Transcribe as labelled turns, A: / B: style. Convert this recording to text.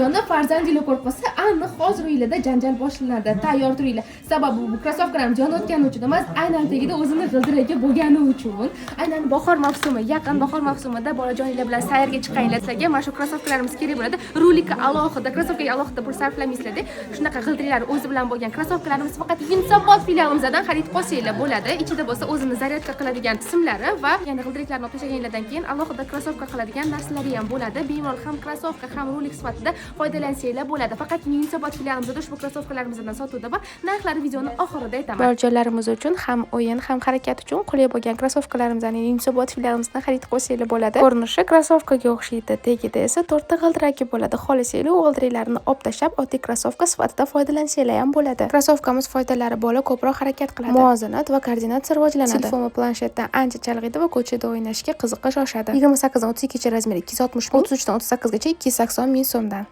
A: Unda farzandinglar ko'rib qolsa, aniq hozir uylarda janjal boshlanadi. Tayyor turinglar. Sababi bu krossovkalarimiz yonayotgani uchun emas, aynan tagida o'zini g'ildiragi bo'lgani uchun. Aynan bahor mavsumi, yaqin bahor mavsumida bolajoninglar bilan sayrga chiqqaninglar, sizlarga mana shu krossovkalarimiz kerak bo'ladi. Rulika alohida, krossovkaga alohida pul sarflamaysizlarda. Shunaqa g'ildiraklar o'zi bilan bo'lgan krossovkalarimiz faqat Yunusobod filialimizdan xarid qilsanglar bo'ladi. Ichida bo'lsa o'zini zaryadka qiladigan simlari va yana g'ildiraklarni olib tashlaganinglardan keyin alohida krossovka qiladigan narsalari ham bo'ladi. Bemalol ham krossovka, ham rulik sifatida foydalansanglar bo'ladi. Faqat Yunusobod filialimizda ushbu krossovkalarimizdan sotuvda bor. Narxlari videoni oxirida aytaman.
B: Bolajonlarimiz uchun ham o'yin, ham harakat uchun qulay bo'lgan krossovkalarimizni Yunusobod filialimizdan xarid qilsanglar bo'ladi. Ko'rinishi krossovkaga o'xshaydi, tagida esa to'rtta g'ildiragi bo'ladi. Xohlasanglar, u g'ildiraklarni olib tashlab, oddiy krossovka sifatida foydalansanglar ham bo'ladi. Krossovkamiz foydalari: bola ko'proq harakat qiladi. Muvozanat va koordinatsiya rivojlanadi. Telefon va planshetdan ancha chalg'iydi va ko'chada o'ynashga qiziqish oshadi. 28 dan 32 gacha razmeri 260 ming, 33 dan 38 gacha 280 ming so'mdan.